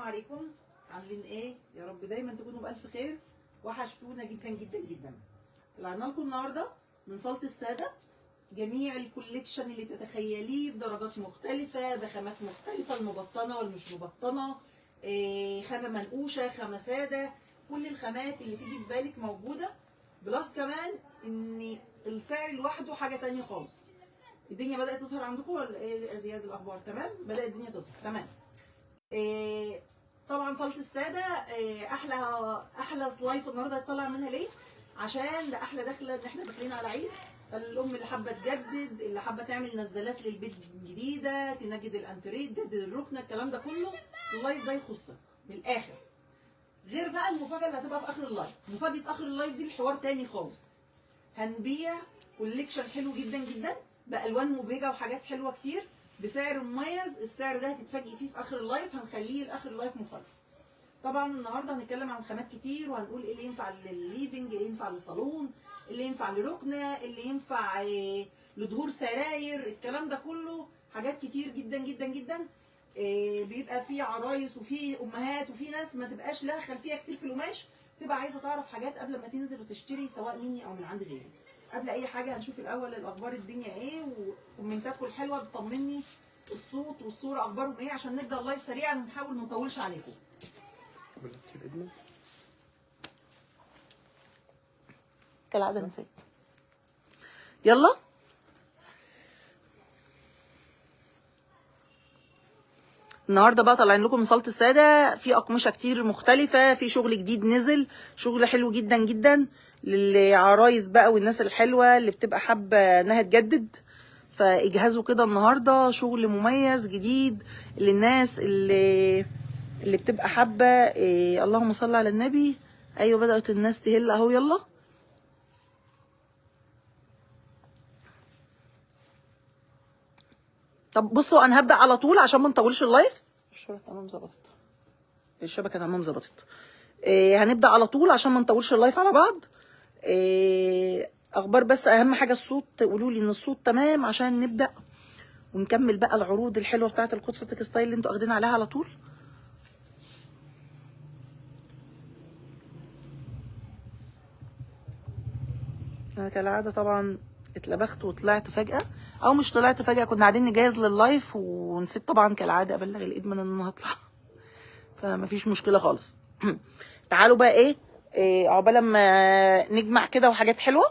عليكم، عاملين ايه؟ يا رب دايما تكونوا بألف خير. وحشتونا جدا جدا جدا. طلعنا لكم النهارده من صالة السادة جميع ال collection اللي تتخيليه بدرجات مختلفة، بخامات مختلفة، المبطنة والمش مبطنة، خامة منقوشة، خامة سادة، كل الخامات اللي تيجي في بالك موجودة. plus كمان ان السعر لوحده حاجة تانية خالص. الدنيا بدأت تظهر عندكم ولا ايه يا زياد؟ الاخبار تمام؟ بدأت الدنيا تظهر تمام. طبعا صالة السادة احلى احلى live النهارده هتطلع منها ليه؟ عشان ده احلى دخله ان احنا داخلين على عيد، فالام اللي حابة تجدد، اللي حابة تعمل نزلات للبيت جديدة، تنجد الانتريه، تجدد الركنه، الكلام ده كله ال live ده يخصك من الاخر. غير بقى المفاجاة اللي هتبقى في اخر ال live، مفاجاة اخر ال live دي الحوار تاني خالص. هنبيع collection حلو جدا جدا بالوان مبهجه وحاجات حلوة كتير بسعر مميز. السعر ده هتتفاجئي فيه في اخر ال live، هنخليه لاخر ال live مفاجاة. طبعا النهارده هنتكلم عن خامات كتير، وهنقول ايه اللي ينفع للل living، ايه ينفع للصالون، اللي ينفع لركنه، اللي ينفع لظهور سراير، الكلام ده كله حاجات كتير جدا جدا جدا. بيبقى في عرايس وفي امهات وفي ناس ما تبقاش لها خلفية كتير في القماش، تبقى عايزه تعرف حاجات قبل ما تنزل وتشتري سواء مني او من عند غيري. قبل اي حاجة هنشوف الاول الاخبار الدنيا ايه، وكومنتاتكم الحلوة بتطمني الصوت والصورة اخبارهم ايه، عشان نبدا ال live سريعا ونحاول ما نطولش عليكم. كالعادة نسيت. يلا النهارده بقى طالعين لكم من صالة السادة في اقمشه كتير مختلفة، في شغل جديد نزل، شغل حلو جدا جدا للعرايس بقى والناس الحلوة اللي بتبقى حابة انها تجدد، فاجهزوا كده النهارده شغل مميز جديد للناس اللي بتبقى حابة. اللهم صل على النبي. ايوه بدات الناس تهل اهو. يلا طب بصوا انا هبدا على طول عشان ما نطولش ال live. الشبكة تمام ظبطت، الشبكة تمام ظبطت. هنبدا على طول عشان ما نطولش ال live على بعض. اخبار بس اهم حاجة الصوت، قولوا لي ان الصوت تمام عشان نبدا ونكمل بقى العروض الحلوة بتاعه القدس تكستايل اللي انتوا اخدين عليها على طول. انا كالعادة طبعا اتلبخت وطلعت فجأة، او مش طلعت فجأة، كنا قاعدين نجهز لل live ونسيت طبعا كالعادة ابلغ ال admin ان انا هطلع، فمفيش مشكلة خالص. تعالوا بقى ايه عقبال ما نجمع كده وحاجات حلوة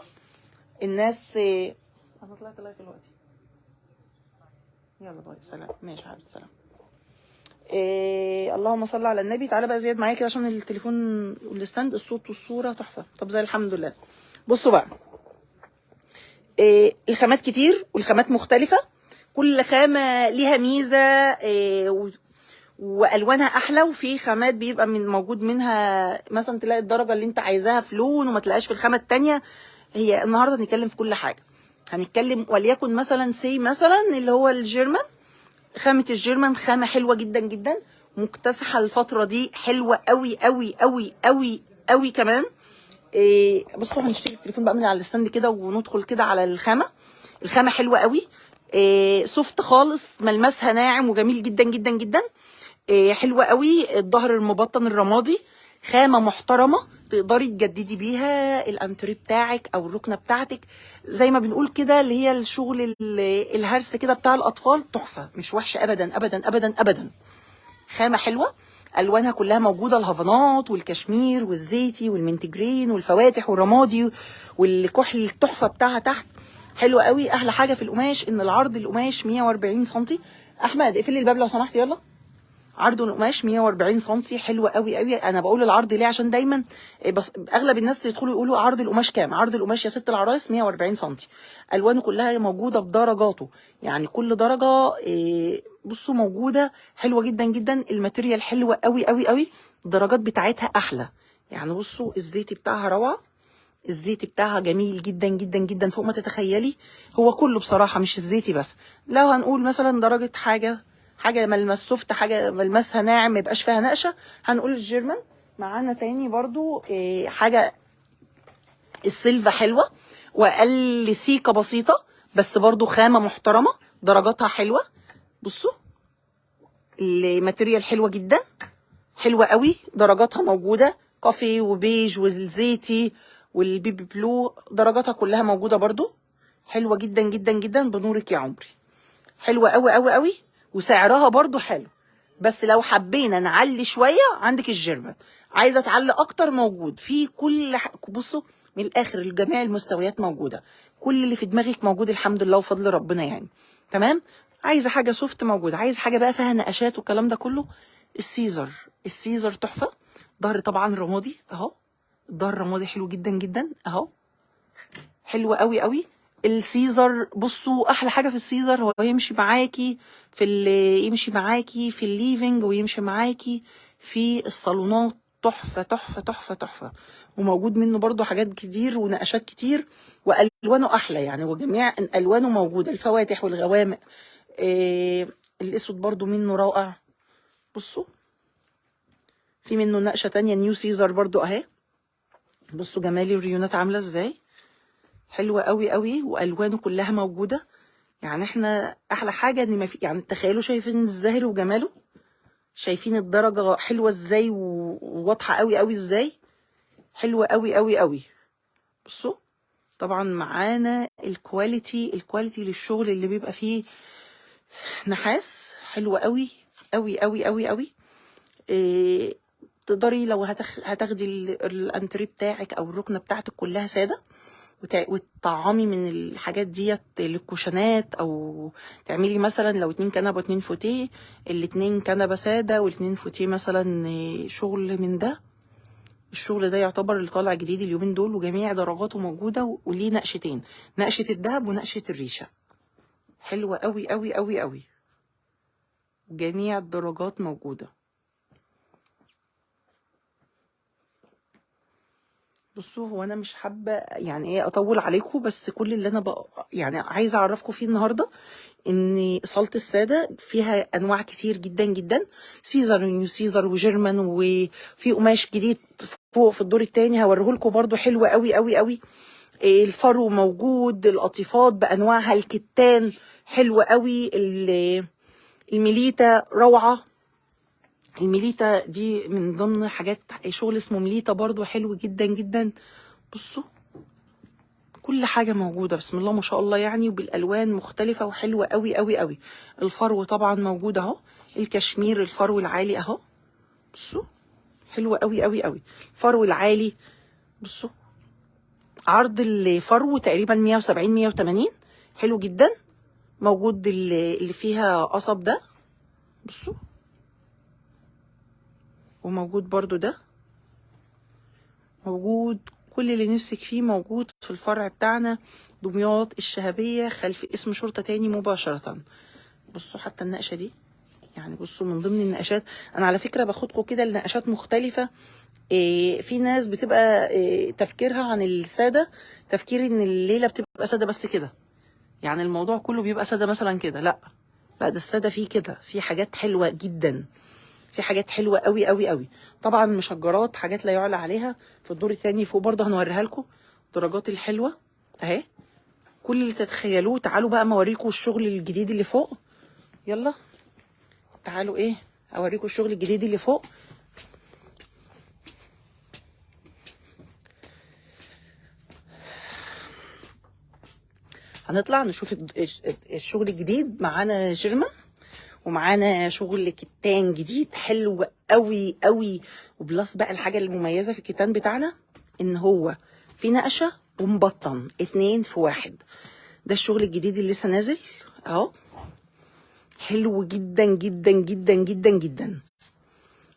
الناس. انا طلعت live دلوقتي. يلا bye، سلام. ماشي يا حبيبتي، سلام. اللهم صل على النبي. تعالى بقى زياد معايا كده عشان التليفون وال stand، الصوت والصورة تحفة. طب زي الحمد لله. بصوا بقى، الخامات كتير والخامات مختلفة، كل خامة ليها ميزة والوانها احلى، وفي خامات بيبقى من موجود منها مثلا تلاقي الدرجة اللي انت عايزاها في لون وما تلاقيهاش في الخامة التانية. هي النهاردة هنتكلم في كل حاجة، هنتكلم وليكن مثلا سي مثلا اللي هو ال German. خامة ال German خامة حلوة جدا جدا، مكتسحة الفترة دي، حلوة قوي قوي قوي قوي قوي كمان. بصوا هنشتري التليفون بقى من على ال stand كده وندخل كده على الخامة. الخامة حلوة قوي، soft خالص، ملمسها ناعم وجميل جدا جدا جدا. حلوة قوي. الظهر المبطن الرمادي، خامة محترمه تقدري تجددي بيها الانتريه بتاعك او الركنه بتاعتك، زي ما بنقول كده اللي هي الشغل الهرس كده بتاع الاطفال. تحفة، مش وحشة ابدا ابدا ابدا ابدا. خامة حلوة، الوانها كلها موجودة، الهافانات والكشمير والزيتي وال mint green والفواتح والرمادي والكحل التحفة بتاعها تحت، حلوة قوي. احلى حاجة في القماش ان العرض القماش 140 سم. احمد اقفل لي الباب لو سمحت. يلا عرض القماش 140 سم، حلوة قوي قوي. انا بقول العرض ليه؟ عشان دايما بس اغلب الناس يدخلوا يقولوا عرض القماش كام. عرض القماش يا ست العرايس 140 سم، الوانه كلها موجودة بدرجاته، يعني كل درجه بصوا موجودة، حلوة جدا جدا. ال material حلوة قوي قوي قوي، الدرجات بتاعتها احلى. يعني بصوا الزيتي بتاعها روعه، الزيتي بتاعها جميل جدا جدا جدا فوق ما تتخيلي. هو كله بصراحة مش الزيتي بس، لو هنقول مثلا درجه حاجة ملمس soft، حاجة ملمسها ناعم ما يبقاش فيها نقشه، هنقول ال German. معانا تاني برضو حاجة السيلفا حلوة واقل سيكه بسيطة، بس برضو خامة محترمه، درجاتها حلوة. بصوا ال material حلوة جدا، حلوة قوي، درجاتها موجودة، coffee وبيج والزيتي وال baby blue، درجاتها كلها موجودة برضو، حلوة جدا جدا جدا. بنورك يا عمري، حلوة قوي قوي قوي، وسعرها برضو حلو. بس لو حبينا نعلي شوية عندك ال German، عايزه تعلي اكتر موجود في كل بصوا من الاخر جميع المستويات موجودة، كل اللي في دماغك موجود الحمد لله وفضل ربنا يعني. تمام. عايزه حاجة soft موجود، عايزه حاجة بقى فيها نقشات والكلام ده كله، السيزر، السيزر تحفة. ظهر طبعا رمادي اهو، الظهر رمادي حلو جدا جدا اهو، حلو قوي قوي. السيزر بصوا احلى حاجة في السيزر هو يمشي معاكي في يمشي معاكي في ال living ويمشي معاكي في الصالونات، تحفة تحفة تحفة تحفة. وموجود منه برضو حاجات كتير ونقشات كتير، والوانه احلى يعني، وجميع الوانه موجودة، الفواتح والغوامق. الاسود برضو منه رائع. بصوا في منه نقشه تانية new سيزر برضو اهي. بصوا جمال الريونات عامله ازاي، حلوة قوي قوي، والوانه كلها موجودة. يعني احنا احلى حاجة ان ما في، يعني تخيلوا شايفين الزهر وجماله، شايفين الدرجة حلوة ازاي وواضحة قوي قوي ازاي، حلوة قوي قوي قوي. بصوا طبعا معانا ال quality، ال quality للشغل اللي بيبقى فيه نحاس، حلوة قوي قوي قوي قوي قوي. تقدري لو هتاخدي الانتريه بتاعك او الركنه بتاعتك كلها ساده، وتطعمي من الحاجات ديت للكوشنات، او تعملي مثلا لو 2 كنبة و2 فوتيه، الاتنين كنبة ساده والاتنين فوتيه مثلا، شغل من ده. الشغل ده يعتبر اللي طالع جديد اليومين دول، وجميع درجاته موجودة، وليه نقشتين، نقشه الذهب ونقشه الريشة، حلوة قوي قوي قوي قوي، جميع الدرجات موجودة. بصوا هو انا مش حابة يعني ايه اطول عليكم، بس كل اللي انا يعني عايزه اعرفكم فيه النهارده ان صاله السادة فيها انواع كتير جدا جدا، سيزر و new سيزر و German، وفي قماش جديد فوق في الدور الثاني هوريهولكم برده حلو قوي قوي قوي. الفرو موجود، القطيفات بانواعها، الكتان حلو قوي، الميليتا روعه. الميليتا دي من ضمن حاجات شغل اسمه ميليتا برضو حلو جدا جدا. بصوا كل حاجة موجودة بسم الله ما شاء الله يعني، وبالألوان مختلفة وحلوة قوي قوي قوي. الفرو طبعا موجود اهو، الكشمير الفرو العالي اهو، بصوا حلوة قوي قوي قوي الفرو العالي. بصوا عرض الفرو تقريبا 170 180، حلو جدا. موجود اللي فيها قصب ده، بصوا، وموجود برضو ده، موجود كل اللي نفسك فيه موجود في الفرع بتاعنا دمياط الشهبية خلف اسم شرطة تاني مباشرة. بصوا حتى النقشة دي يعني، بصوا من ضمن النقشات، انا على فكرة باخدكم كده لنقشات مختلفة. في ناس بتبقى تفكيرها عن السادة تفكير ان الليلة بتبقى سادة بس كده، يعني الموضوع كله بيبقى سادة مثلا كده، لا لا، ده السادة فيه كده، في حاجات حلوة جدا، في حاجات حلوة قوي قوي قوي. طبعا مشجرات، حاجات لا يعلى عليها. في الدور الثاني فوق برضه هنوريها لكم الدرجات الحلوة اهي، كل اللي تتخيلوه. تعالوا بقى ما اوريكم الشغل الجديد اللي فوق، يلا تعالوا ايه اوريكم الشغل الجديد اللي فوق. هنطلع نشوف الشغل الجديد. معانا جيرمان ومعانا شغل كتان جديد حلو قوي قوي. وبلس بقى الحاجة المميزة في الكتان بتاعنا ان هو في نقشه ومبطن 2 في 1. ده الشغل الجديد اللي لسه نازل اهو، حلو جدا جدا جدا جدا جدا.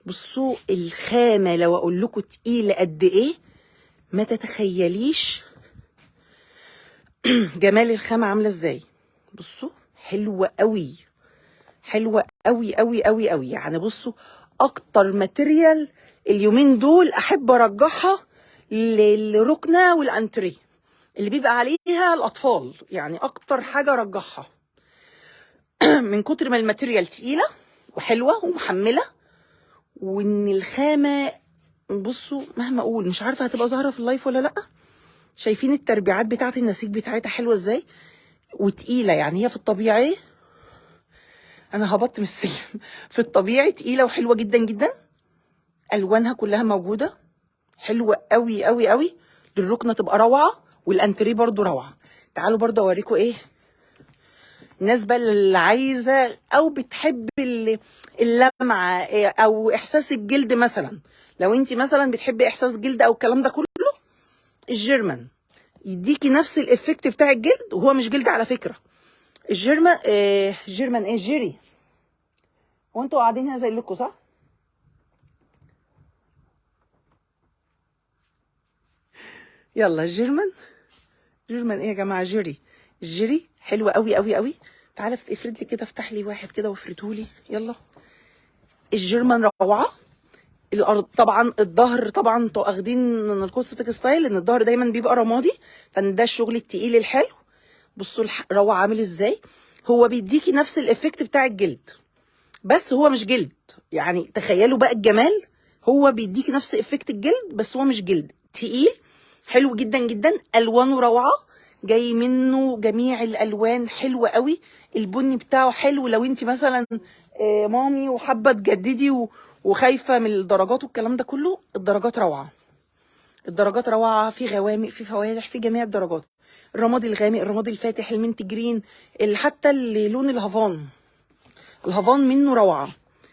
بصوا الخامة لو اقول لكم تقيلة قد ايه ما تتخيليش جمال الخامة عامله ازاي. بصوا حلوة قوي، حلوة قوي قوي قوي قوي. يعني بصوا اكتر material اليومين دول احب ارجحها للركنه والانتريه اللي بيبقى عليها الاطفال، يعني اكتر حاجة ارجحها من كتر ما ال material تقيلة وحلوه ومحمله، وان الخامة بصوا مهما اقول مش عارفه هتبقى ظاهره في ال live ولا لا. شايفين التربيعات بتاعت النسيج بتاعتها حلوة ازاي وتقيله، يعني هي في الطبيعي، انا هبطت من السلم، في الطبيعي تقيلة وحلوه جدا جدا. الوانها كلها موجودة، حلوة قوي قوي قوي. للركنه تبقى روعه، والانتريه برضو روعه. تعالوا برضو اوريكم ايه الناس بقى اللي عايزه او بتحب اللمعة او احساس الجلد. مثلا لو انت مثلا بتحبي احساس جلد او الكلام ده كله، ال German يديكي نفس ال effect بتاع الجلد، وهو مش جلد على فكرة. ال German German ايه، جيري. هو انتوا قاعدين هنا زي لكم صح؟ يلا ال German، German ايه يا جماعة؟ جيري، الجيري حلوة قوي قوي قوي. تعالى افرد لي كده، افتح لي واحد كده وافرده لي. يلا ال German روعه. الارض طبعا، الظهر طبعا انتوا اخدين من القدس Textile ان الظهر دايما بيبقى رمادي، فان ده الشغل التقيل الحلو. بصوا روعه عامل ازاي. هو بيديكي نفس ال effect بتاع الجلد، بس هو مش جلد. يعني تخيلوا بقى الجمال، هو بيديكي نفس effect الجلد بس هو مش جلد، تقيل حلو جدا جدا. الوانه روعه، جاي منه جميع الالوان، حلوة قوي. البني بتاعه حلو. لو انت مثلا مامي وحابة تجددي وخايفة من الدرجات والكلام ده كله، الدرجات روعه، الدرجات روعه. في غوامق، في فواتح، في جميع الدرجات. الرمادي الغامق، الرمادي الفاتح، ال mint green، حتى اللون الهافان، الهافان منه روعه.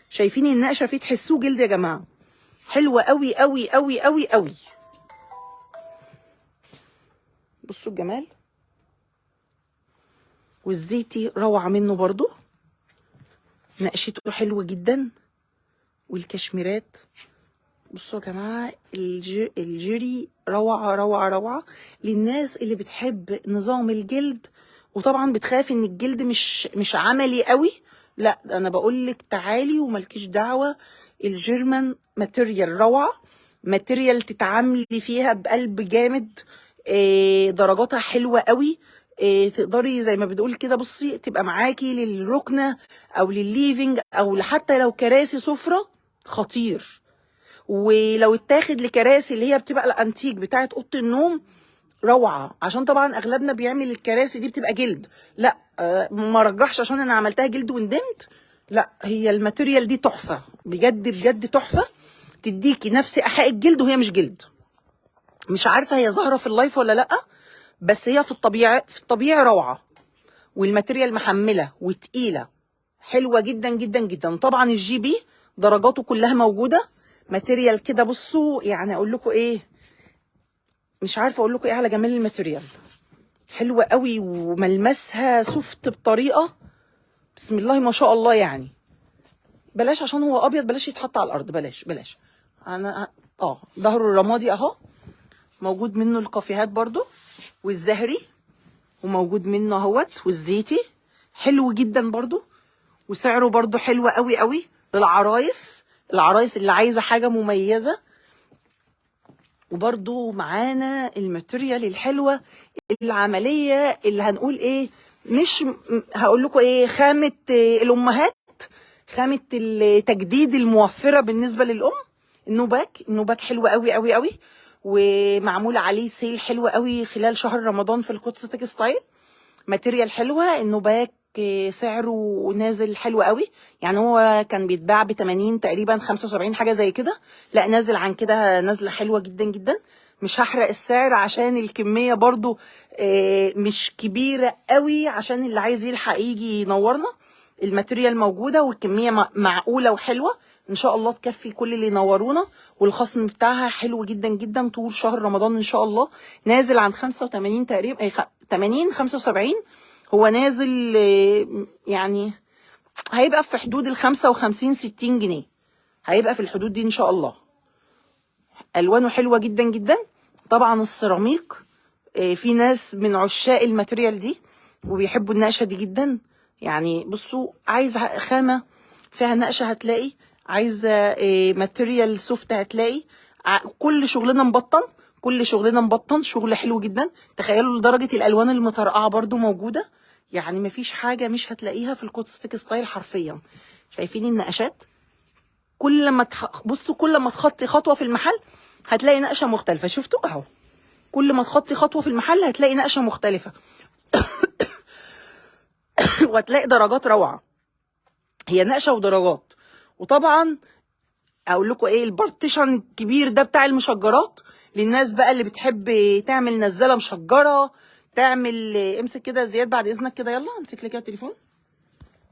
شايفين النقشه فيه، تحسوه جلد يا جماعة. حلوة قوي قوي قوي قوي قوي. بصوا الجمال. والزيتي روعه منه برضو، نقشته حلوة جدا. والكشميرات بصوا يا جماعة، الجيري روعه روعه روعه للناس اللي بتحب نظام الجلد، وطبعا بتخاف ان الجلد مش عملي قوي. لا انا بقول لك تعالي وملكيش دعوه، ال German material روعه، material تتعاملي فيها بقلب جامد. درجاتها حلوة قوي. تقدري زي ما بتقول كده، بصي تبقى معاكي للركنه او للل living او حتى لو كراسي سفره، خطير. ولو اتاخد لكراسي اللي هي بتبقى الانتيك بتاعت اوضة النوم روعه، عشان طبعا اغلبنا بيعمل الكراسي دي بتبقى جلد. لا ما رجحش عشان انا عملتها جلد وندمت. لا هي ال material دي تحفة بجد بجد تحفة، تديكي نفس ايحاء الجلد وهي مش جلد. مش عارفه هي ظاهره في ال live ولا لا، بس هي في الطبيعة، في الطبيعي روعه. وال material محمله وتقيله، حلوة جدا جدا جدا. طبعا ال GB درجاته كلها موجودة، material كده. بصوا يعني اقول لكم ايه، مش عارفه اقول لكم ايه على جمال ال material. حلوة قوي وملمسها soft بطريقة بسم الله ما شاء الله. يعني بلاش عشان هو ابيض، بلاش يتحط على الارض، بلاش بلاش. انا ظهره الرمادي اهو، موجود منه الكافيهات برضو، والزهري، وموجود منه اهوت، والزيتي حلو جدا برضو، وسعره برضو حلو قوي قوي للعرايس، العرايس اللي عايزه حاجة مميزة. وبرضو معانا ال material الحلوة العملية اللي هنقول ايه، مش هقول لكم ايه، خامة الامهات، خامة التجديد الموفره بالنسبة للام. النوباك، النوباك حلو قوي قوي قوي، ومعمول عليه sale حلو قوي خلال شهر رمضان في القدس Textile. material حلوة، النوباك سعره نازل حلو قوي. يعني هو كان بيتباع ب 80 تقريبا، 75 حاجة زي كده، لا نازل عن كده نازله حلوة جدا جدا. مش هحرق السعر عشان الكمية برضو مش كبيرة قوي، عشان اللي عايز يلحق يجي ينورنا. ال material موجودة والكميه معقولة وحلوه ان شاء الله، تكفي كل اللي ينورونا. والخصم بتاعها حلو جدا جدا طول شهر رمضان ان شاء الله. نازل عن 85 تقريبا، 80 75، هو نازل يعني هيبقى في حدود ال 55 60 جنيه، هيبقى في الحدود دي ان شاء الله. الوانه حلوة جدا جدا. طبعا السيراميك في ناس من عشاق ال material دي وبيحبوا النقشه دي جدا. يعني بصوا، عايز خامة فيها نقشه هتلاقي، عايزه material soft هتلاقي. كل شغلنا مبطن، كل شغلنا مبطن، شغل حلو جدا. تخيلوا لدرجة الالوان المطرقعه برضو موجودة. يعني مفيش حاجة مش هتلاقيها في القدس Textile حرفيا. شايفين النقشات؟ كل ما بصوا، كل ما تخطي خطوة في المحل هتلاقي نقشه مختلفة. شفتوا اهو، كل ما تخطي خطوة في المحل هتلاقي نقشه مختلفة وهتلاقي درجات روعه. هي نقشه ودرجات. وطبعا اقول لكم ايه، ال partition الكبير ده بتاع المشجرات للناس بقى اللي بتحب تعمل نزاله مشجره، تعمل امسك كده زياد بعد اذنك كده، يلا امسك لي كده التليفون.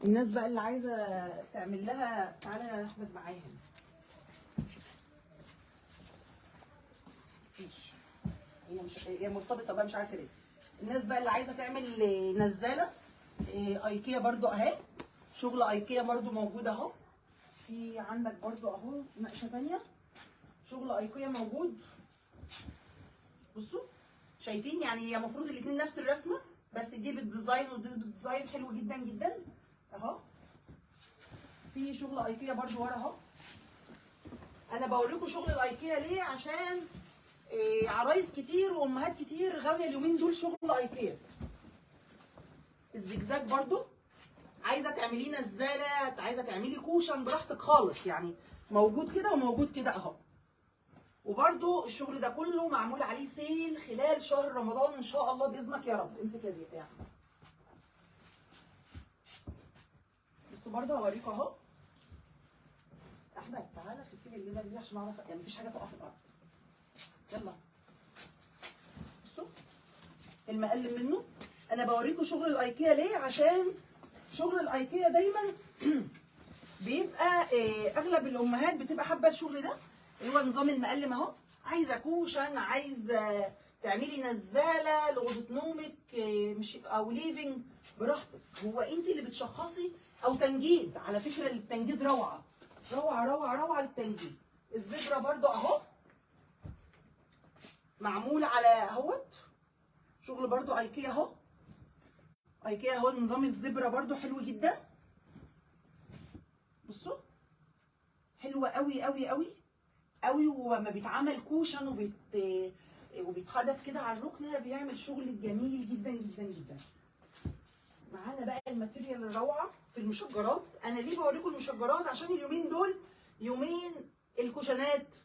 الناس بقى اللي عايزه تعمل لها، تعالى يا احمد معايا هنا. ماشي، هي مش هي مرتبطة بقى مش عارفه ليه. الناس بقى اللي عايزه تعمل نزاله ايكيا برضو اهي، شغل ايكيا برضو موجود اهو. في عندك برضو اهو نقشه تانية، شغل ايكيا موجود. بصوا شايفين، يعني هي المفروض الاتنين نفس الرسمة، بس دي بال design ودي بال design، حلو جدا جدا اهو. في شغل ايكيا برضو ورا اهو. انا بوريكم شغل الايكيا ليه؟ عشان عرايس كتير وامهات كتير غاويه اليومين دول شغل ايكيا. الزجزاج برضو، عايزه تعمليه نزاله، عايزه تعملي cushion، براحتك خالص، يعني موجود كده وموجود كده اهو. وبرضو الشغل ده كله معمول عليه sale خلال شهر رمضان ان شاء الله باذنك يا رب. امسك يا زياد يعني. بصوا برضو هوريكم اهو. احمد تعالى خفي لي الليلة دي عشان اعرف، يعني مفيش حاجة تقع في الارض. يلا بصوا المقلم منه. انا بوريكم شغل الايكيا ليه؟ عشان شغل الايكيا دايما بيبقى اغلب الامهات بتبقى حابة الشغل ده، اللي هو نظام المقلم اهو. عايزه cushion، عايزه تعملي نزاله لاوضه نومك، مش او living، براحتك. هو انت اللي بتشخصي، او تنجيد. على فكرة التنجيد روعه روعه روعه روعه للتنجيد. الزبره برضو اهو معمول على اهوت، شغل برضو ايكيا اهو. ايكيا اهو، نظام الزبره برضو حلو جدا. بصوا حلوة قوي قوي قوي قوي. ولما بيتعمل cushion وبيتحدف كده على الركنه بيعمل شغل جميل جدا جدا جدا. معانا بقى ال material الروعة في المشجرات. انا ليه بوريكم المشجرات؟ عشان اليومين دول يومين الكوشنات،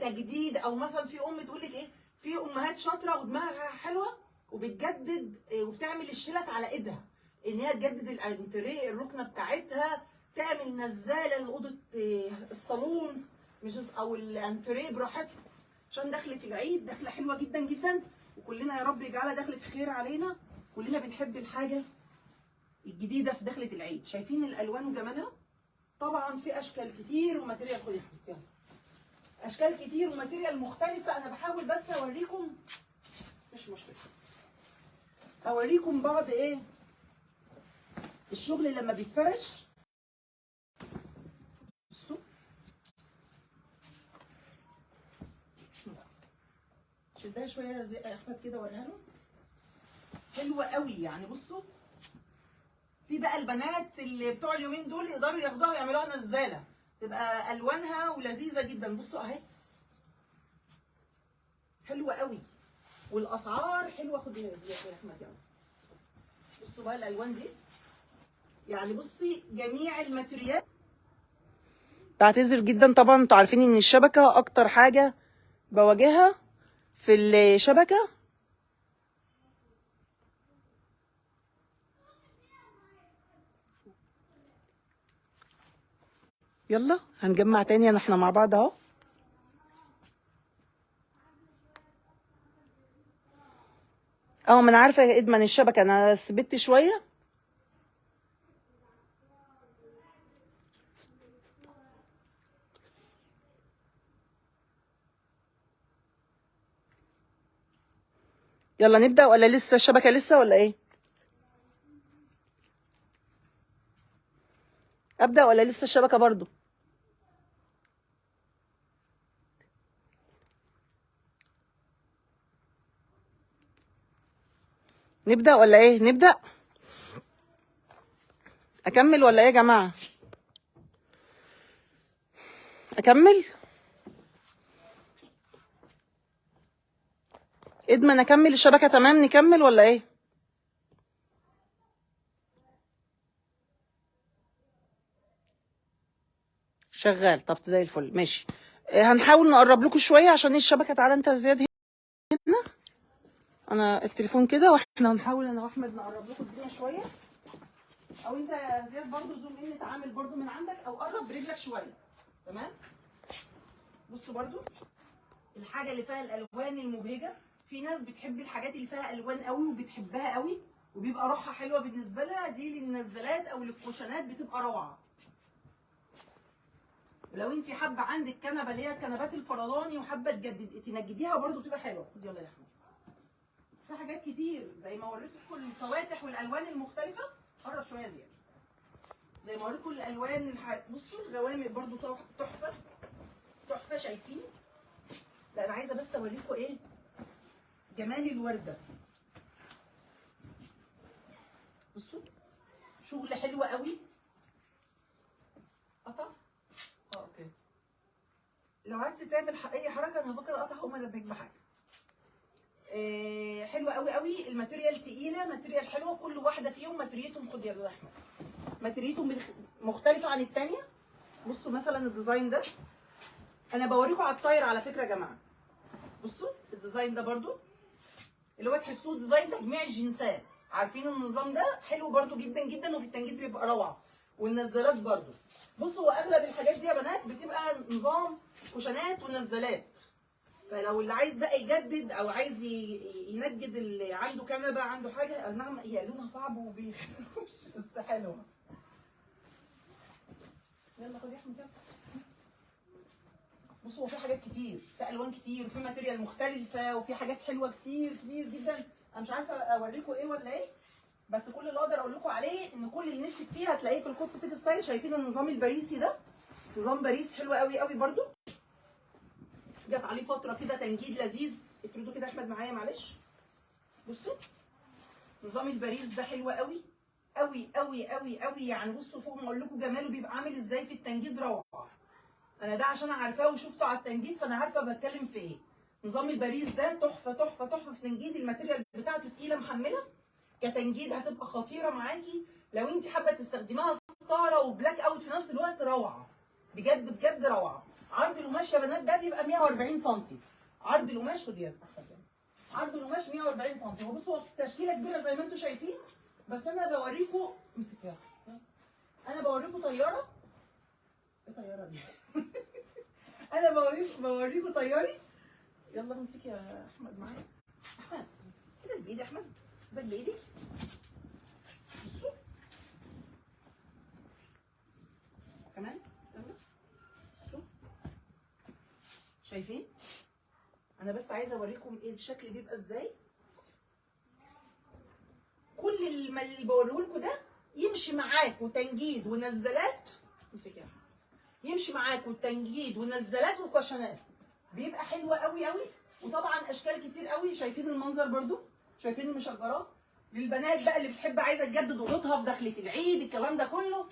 تجديد، او مثلا في ام تقول لك ايه، في امهات شاطرة ودماغها حلوة وبتجدد وبتعمل الشلت على ايدها، ان هي تجدد الانتريه، الركنه بتاعتها، تعمل نزاله لاوضه الصالون مش او الانتريه براحتها، عشان دخلة العيد دخله حلوة جدا جدا، وكلنا يا رب يجعلها دخلة خير علينا. كلنا بنحب الحاجة الجديدة في دخلة العيد. شايفين الالوان وجمالها؟ طبعا في اشكال كتير و material، خدي يا حبيبتي يلا، اشكال كتير و material مختلفة. انا بحاول بس اوريكم، مش مشكلة، اوريكم بعض ايه الشغل لما بيتفرش. بصوا شدها شوية زي احمد كده وريها له، حلوة قوي يعني. بصوا في بقى البنات اللي بتوع اليومين دول يقدروا ياخدوها ويعملوها نزاله، تبقى الوانها ولذيذه جدا. بصوا اهي حلوة قوي، والاسعار حلوة. خدي يا احمد يلا. بصوا بقى الالوان دي، يعني بصي جميع ال material. بعتذر جدا طبعا، انتوا عارفين ان الشبكة اكتر حاجة بواجهها في الشبكة. يلا هنجمع تاني، احنا مع بعض اهو. اه ما انا عارفه يا ادمن الشبكة، انا ثبت شوية. يلا نبدأ ولا لسه الشبكة لسه ولا ايه؟ أبدأ ولا لسه الشبكة برضو؟ نبدأ ولا ايه؟ نبدأ؟ أكمل ولا ايه يا جماعة؟ أكمل؟ ادمن اكمل الشبكة تمام؟ نكمل ولا ايه؟ شغال. طب زي الفل ماشي. هنحاول نقرب لكم شوية عشان ايه الشبكة. تعالى انت يا زياد هنا، انا التليفون كده، واحنا هنحاول انا واحمد نقرب لكم الدنيا شوية. او انت يا زياد برضو zoom in، اتعامل برضو من عندك، او قرب برجلك شوية. تمام. بصوا برضو الحاجة اللي فيها الالوان المبهجه، في ناس بتحب الحاجات اللي فيها الوان قوي وبتحبها قوي وبيبقى روحها حلوة بالنسبة لها، دي للنزلات او للكوشنات بتبقى روعه. ولو انت حابة عندك كنبة اللي هي الكنبات الفرداني وحابة تجدد تنجديها برضو بتبقى حلوة. خدي يلا يا احمد. في حاجات كتير زي ما وريتكم الفواتح والالوان المختلفة. قرب شوية زيادة. زي ما وريتكم الالوان بصوا الغوامق برضو تحفة تحفة. شايفين؟ لا انا عايزه بس اوريكم ايه جمال الورده. بصوا شغل حلو قوي. قطع؟ اه okay. لو قعدت تعمل اي حركة انا هفكر اقطع، هقوم انبهك بحاجة. حلوة قوي قوي. ال material تقيلة، material حلوة، كل واحدة فيهم ماتريتهم، خد يا احمد، ماتريتهم مختلفة عن الثانية. بصوا مثلا ال design ده انا بوريكم على الطاير على فكرة يا جماعة. بصوا ال design ده برضو اللي هو تحسوه design تجميع الجنسات، عارفين النظام ده حلو برضو جدا جدا، وفي التنجيد بيبقى روعه، والنزالات برضو. بصوا هو اغلب الحاجات دي يا بنات بتبقى نظام كوشنات ونزالات، فلو اللي عايز بقى يجدد او عايز ينجد، اللي عنده كنبة عنده حاجة. نعم هي لونها صعب وبيخوش بس حلوة. يلا خد يا احمد يلا. بصوا هو في حاجات كتير، في الوان كتير، وفي material مختلفة، وفي حاجات حلوة كتير كتير جدا. انا مش عارفه اوريكم ايه ولا ايه، بس كل اللي اقدر اقول لكم عليه ان كل اللي نفسك فيه هتلاقيه في القدس تكستايل. شايفين النظام الباريسي ده؟ نظام باريس حلو قوي قوي برده، جت عليه فترة كده تنجيد لذيذ. افردوا كده احمد معايا معلش. بصوا نظام الباريس ده حلو قوي قوي قوي قوي قوي، يعني بصوا فوق ما اقول لكم جماله بيبقى عامل ازاي في التنجيد، روعه. انا ده عشان عارفاه وشفته على التنجيد فانا عارفه بتكلم في ايه. نظام الباريس ده تحفة تحفة تحفة في تنجيد، ال material بتاعته تقيلة محمله، كتنجيد هتبقى خطيرة معاكي. لو انت حابة تستخدميها ستارة و blackout في نفس الوقت روعه، بجد بجد روعه. عرض القماش يا بنات ده بيبقى 140 سم، عرض القماش، خدي يا احمد، عرض القماش 140 سم. هو بصوا تشكيله كبيرة زي ما انتم شايفين، بس انا بوريكم، امسك يا احمد، انا بوريكم طيارة. ايه الطيارة دي؟ انا بوريكم طياري. يلا امسك يا احمد معايا. احمد كده بايدي، احمد ده بايدي. بصوا كمان، يلا بصوا، شايفين؟ انا بس عايزه اوريكم ايه الشكل بيبقى ازاي. كل اللي بوريهولكوا ده يمشي معاكوا تنجيد ونزلات. امسك يا احمد، يمشي معاكوا تنجيد ونزلات وكشنات، بيبقى حلو قوي قوي. وطبعا اشكال كتير قوي. شايفين المنظر برضو؟ شايفين المشجرات؟ للبنات بقى اللي بتحب عايزه تجدد اوضتها في دخلة العيد الكلام ده كله،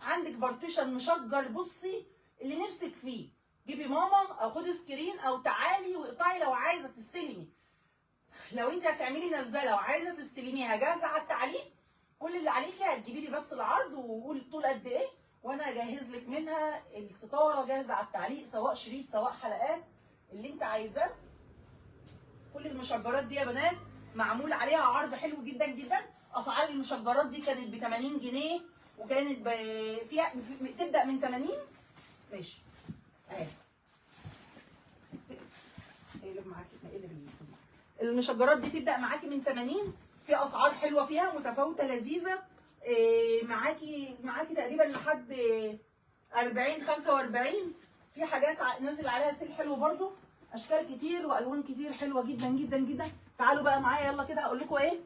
عندك partition مشجر. بصي اللي نفسك فيه، جيبي ماما او خدي screen او تعالي واقطعي لو عايزه تستلمي. لو انت هتعملي نزله وعايزه تستلميها جاهزة على التعليق، كل اللي عليكي هتجيبي لي بس العرض وقولي الطول قد ايه، وانا اجهز لك منها الستارة جاهزة على التعليق، سواء شريط سواء حلقات اللي انت عايزاه. كل المشجرات دي يا بنات معمول عليها عرض حلو جدا جدا. اسعار المشجرات دي كانت ب 80 جنيه، وكانت فيها تبدا من 80. ماشي اهي، اقلب معاكي، اقلب المشجرات دي تبدا معاكي من 80، في اسعار حلوة فيها متفاوتة لذيذة. معاكي تقريبا لحد 40 45. في حاجات نازل عليها sale حلو برضو، اشكال كتير والوان كتير حلوة جدا جدا جدا. تعالوا بقى معايا يلا كده هقول لكم ايه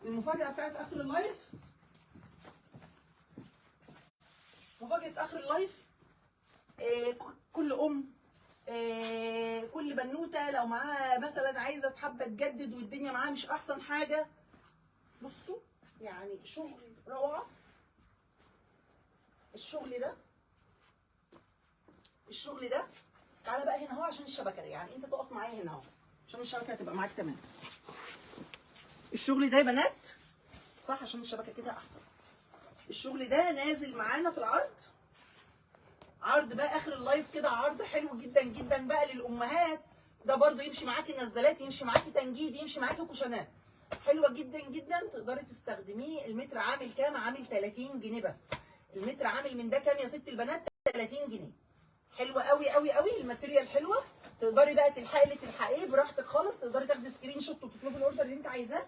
المفاجاة بتاعت اخر ال live. مفاجاة اخر ال live، كل ام، كل بنوته لو معاها مثلا عايزه حابة تجدد والدنيا معاها مش احسن حاجة، بصوا يعني شغل روعه. الشغل ده، الشغل ده، تعالى بقى هنا اهو عشان الشبكة، يعني انت تقف معايا هنا اهو عشان الشبكة هتبقى معاك تمام. الشغل ده يا بنات صح، عشان الشبكة كده احسن. الشغل ده نازل معانا في العرض، عرض بقى اخر ال live كده، عرض حلو جدا جدا بقى للامهات. ده برضو يمشي معاكي نزلات، يمشي معاكي تنجيد، يمشي معاكي كوشنات، حلوة جدا جدا تقدري تستخدميه. المتر عامل كام؟ عامل 30 جنيه بس. المتر عامل من ده كام يا ست البنات؟ 30 جنيه. حلوة قوي قوي قوي، ال material حلوة. تقدري بقى تلحقي اللي تلحقيه براحتك خالص، تقدري تاخدي screenshot وتطلبي ال order اللي انت عايزاه.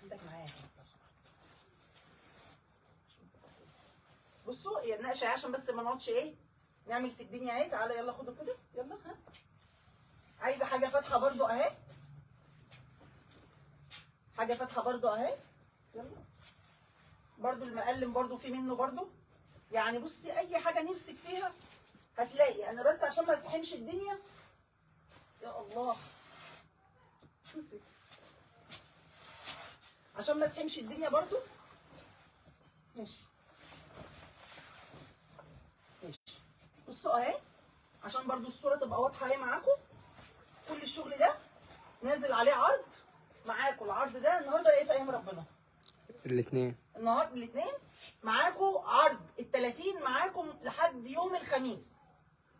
عندك معايا لو سمحت. بصوا هي النقشه عشان بس ما نقعدش ايه نعمل في الدنيا اهي. تعالى يلا خدوا كده، يلا ها. عايزه حاجة فاتحة برضو اهي، حاجة فاتحة برضو اهي، يلا برضو المقلم برضو في منه برضو. يعني بصي اي حاجة نفسك فيها هتلاقي. انا بس عشان ما اسحمش الدنيا، يا الله امسك، عشان ما اسحمش الدنيا برضو. ماشي ماشي. بصوا اهي عشان برضو الصورة تبقى واضحة اهي معاكم. كل الشغل ده نازل عليه عرض معاكم. العرض ده النهارده ايه في ايام ربنا؟ الاثنين. النهارده الاثنين معاكم عرض ال 30 معاكم لحد يوم الخميس.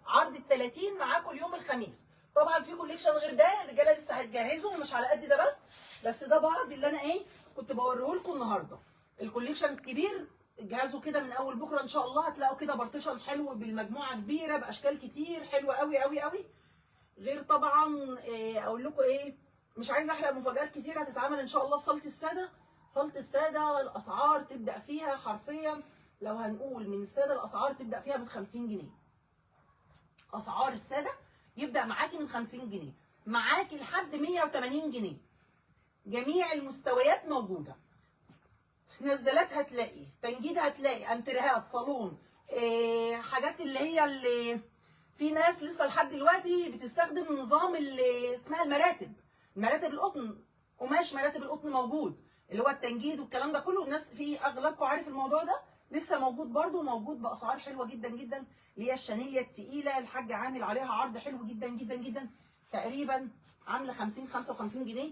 عرض ال 30 معاكم اليوم الخميس. طبعا في collection غير ده، الرجالة لسه هتجهزه، مش على قد ده بس ده بعض اللي انا ايه كنت بوريه لكم النهارده. ال collection الكبير جهزوا كده من اول بكره ان شاء الله، هتلاقوا كده partition حلو بالمجموعة كبيرة باشكال كتير حلوة قوي قوي قوي. غير طبعا إيه اقول لكم ايه، مش عايزه احرق مفاجآت كتير هتتعمل ان شاء الله في صاله السادة. صاله السادة الاسعار تبدا فيها حرفيا، لو هنقول من السادة الاسعار تبدا فيها من 50 جنيه. اسعار السادة يبدا معاكي من 50 جنيه، معاكي لحد 180 جنيه. جميع المستويات موجودة. نزلات هتلاقي، تنجيد هتلاقي، انترهات، صالون، إيه حاجات اللي هي اللي في ناس لسه لحد دلوقتي بتستخدم نظام اللي اسمها المراتب، مراتب القطن، قماش مراتب القطن موجود، اللي هو التنجيد والكلام ده كله. الناس في اغلبكم عارف الموضوع ده، لسه موجود برده، وموجود باسعار حلوة جدا جدا. اللي هي الشانيليا التقيله الحاج عامل عليها عرض حلو جدا جدا جدا، تقريبا عامله 50 55 جنيه،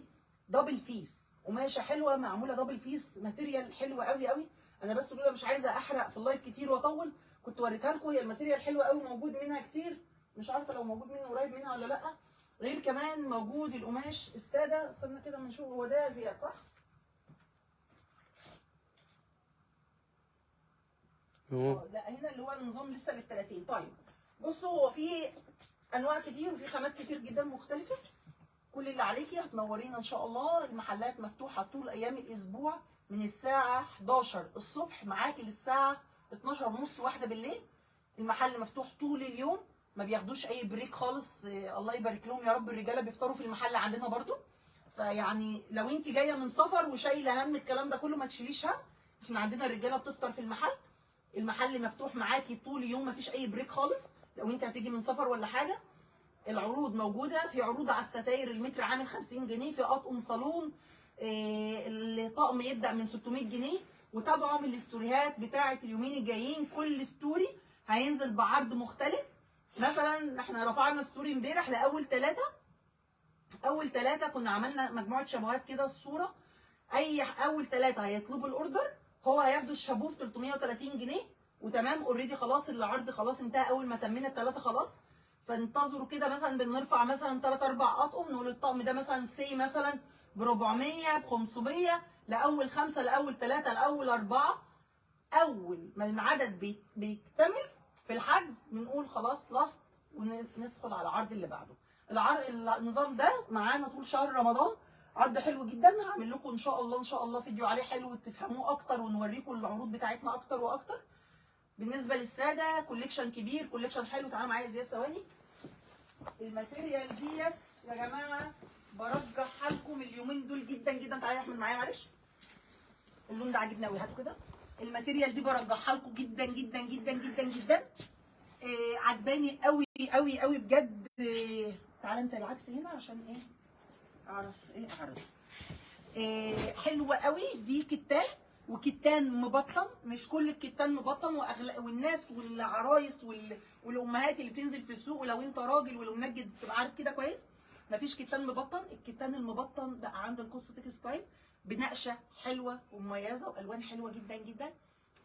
double face، قماشة حلوة معمولة double face، material حلوة قوي قوي. انا بس لولا مش عايزه احرق في ال live كتير واطول كنت وريتها لكم. هي ال material حلوة قوي، موجود منها كتير، مش عارفه لو موجود منه قريب منها ولا لا. غير كمان موجود القماش السادة. استنى كده ما نشوف، هو ده زياد صح؟ لا هنا اللي هو النظام لسه لل 30. طيب بصوا هو في انواع كتير وفي خامات كتير جدا مختلفة. كل اللي عليكي هتنورينا ان شاء الله. المحلات مفتوحة طول ايام الاسبوع من الساعة 11 الصبح معاكي للساعة 12:30 واحدة بالليل. المحل مفتوح طول اليوم، ما بياخدوش اي break خالص. الله يبارك لهم يا رب. الرجالة بيفطروا في المحل عندنا برضو. فيعني لو انت جاية من سفر وشايله هم الكلام ده كله ما تشيليش هم، احنا عندنا الرجالة بتفطر في المحل. المحل مفتوح معاكي طول اليوم، ما فيش اي break خالص لو انت هتيجي من سفر ولا حاجة. العروض موجودة، في عروض على الستاير المتر عامل 50 جنيه، في اطقم صالون الطقم يبدا من 600 جنيه. وتابعوا من الاستوريهات بتاعه اليومين الجايين، كل story هينزل بعرض مختلف. مثلا احنا رفعنا story امبارح لاول ثلاثة، اول ثلاثة كنا عملنا مجموعة شابوهات كده الصورة. اي اول ثلاثة هيطلبوا ال order هو هياخدوا الشابوه ب 330 جنيه وتمام. already خلاص العرض خلاص انتهى اول ما تمينا الثلاثة خلاص. فانتظروا كده، مثلا بنرفع مثلا 3 4 اطقم، نقول الطقم ده مثلا سي مثلا ب 400 ب 500 لاول خمسة لاول ثلاثة لاول اربعة. اول ما العدد بيكتمل في الحجز بنقول خلاص last وندخل على العرض اللي بعده. العرض النظام ده معانا طول شهر رمضان، عرض حلو جدا. هعمل لكم ان شاء الله ان شاء الله فيديو عليه حلو تفهموه اكتر ونوريكم العروض بتاعتنا اكتر واكتر. بالنسبة للسادة collection كبير، collection حلو. تعالوا معايا زياد ثواني. ال material ديت يا جماعة برجحها لكم اليومين دول جدا جدا. تعالى يا احمد معايا معلش، اللون ده عاجبني قوي، هاتوا كده. ال material دي برجحها لكم جدا جدا جدا جدا جدا. عجباني قوي قوي قوي بجد. تعالى انت العكس هنا عشان ايه اعرف ايه اعرض. حلوة قوي دي، كتان وكتان مبطن، مش كل الكتان مبطن. والناس والعرايس والامهات اللي بتنزل في السوق، ولو انت راجل ولو منجد تبقى عارف كده كويس، مفيش كتان مبطن. الكتان المبطن بقى عند القدس تكستايل بنقشه حلوة ومميزة والوان حلوة جدا جدا.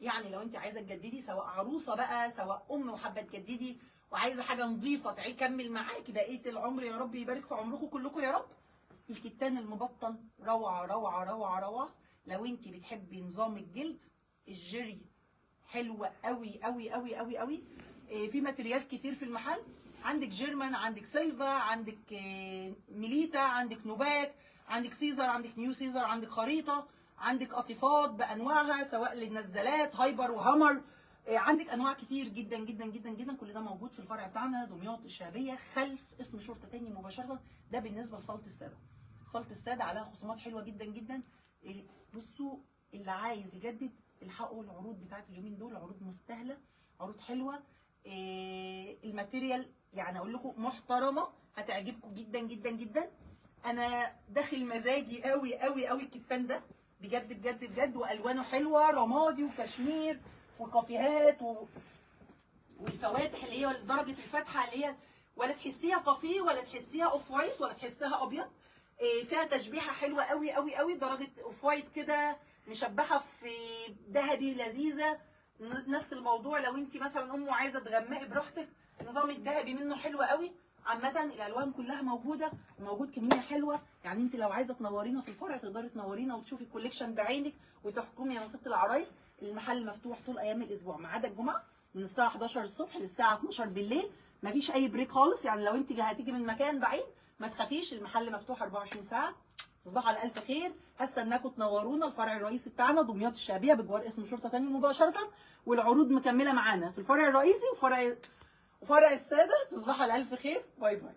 يعني لو انت عايزه تجددي، سواء عروسه بقى سواء ام وحابة تجددي وعايزه حاجة نظيفة تكمل معاكي بقية العمر، يا رب يبارك في عمركم كلكم يا رب. الكتان المبطن روعه روعه روعه روعه. لو انت بتحبي نظام الجلد الجري حلوة قوي قوي قوي قوي قوي. في material كتير في المحل. عندك German، عندك سيلفا، عندك ميليتا، عندك نوباك، عندك سيزر، عندك نيو سيزر، عندك خريطة، عندك قطيفات بانواعها سواء للنزالات هايبر وهامر. عندك انواع كتير جدا جدا جدا جدا. كل ده موجود في الفرع بتاعنا دمياط الشعبية خلف قسم شرطه تاني مباشرة. ده بالنسبة لصاله السادة. صاله السادة عليها خصومات حلوة جدا جدا. بصوا، اللي عايز يجدد الحقوا العروض بتاعت اليومين دول، عروض مستاهلة، عروض حلوة. ال material يعني اقول لكم محترمه، هتعجبكم جدا جدا جدا. انا داخل مزاجي قوي قوي قوي الكتان ده بجد بجد بجد، والوانه حلوة، رمادي وكشمير وكافيهات والفواتح اللي هي درجه الفاتحة اللي هي ولا تحسيها كافيه ولا تحسيها off white ولا تحسيها ابيض. فيها تشبيحه حلوة قوي قوي قوي، درجه off white كده مشبحه في ذهبي لذيذة. نفس الموضوع لو انت مثلا ام وعايزه تغمقي براحتك، نظام الذهبي منه حلو قوي. عامة الالوان كلها موجودة، وموجود كمية حلوة. يعني انت لو عايزه تنورينا في الفرع تقدري تنورينا وتشوفي ال collection بعينك وتحكمي يا ست العرايس. المحل مفتوح طول ايام الاسبوع ما عدا الجمعة من الساعة 11 الصبح للساعة 12 بالليل، مفيش اي break خالص. يعني لو انت هتيجي من مكان بعيد ما تخافيش، المحل مفتوح 24 ساعة. تصبحوا على الف خير، هستناكم تنورونا. الفرع الرئيسي بتاعنا دمياط الشعبية بجوار قسم شرطه تاني مباشرة، والعروض مكملة معانا في الفرع الرئيسي وفرع السادة. تصبحوا على الف خير، bye bye.